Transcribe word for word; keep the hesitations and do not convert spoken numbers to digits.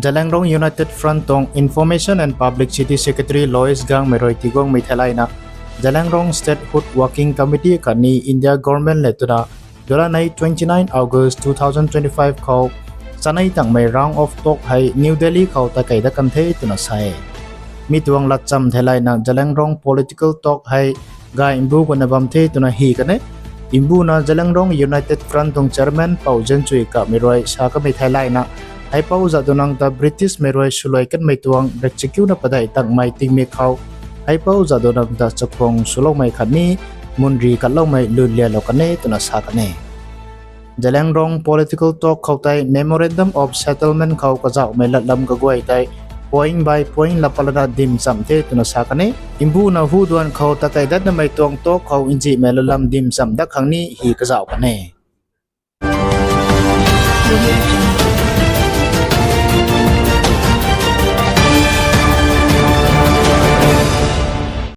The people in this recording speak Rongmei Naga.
Zeliangrong United Front tuang Information and Publicity Secretary Lois Gangmei rui tiguangmei theilayna, Zeliangrong Statehood Working Committee khatni India Government le twna, July twenty-nine August two thousand twenty-five khou chanei tangmei round of talk hei New Delhi khou takei dat kan the twna sa e. Mi tuang latcham theilayna Zeliangrong political talk hei gay mbu guna bam the twna hi kan e. Mbuna Zeliangrong United Front tuang chairman Pou Zianchui Kamei rui sa kamei theilayna, heipou zat dunang ta British mei rui swluai kanmei tuang rakchikuna padeih tangmei tingmik khou, heipou zat dunang ta chakhwang swloumei khatni munri katloumei lunlialou kan e twna sa kan e. Zeliangrong political talk khou tei Memorandum of Settlement khou kazauhmei latlam kaguay tei point by point laa patlana dim cham the twna sa kan e. Mbuna huduan khou takei datnamei tuang talk khou nzihmei latlam dim cham dat khang ni hi kazauh kan e.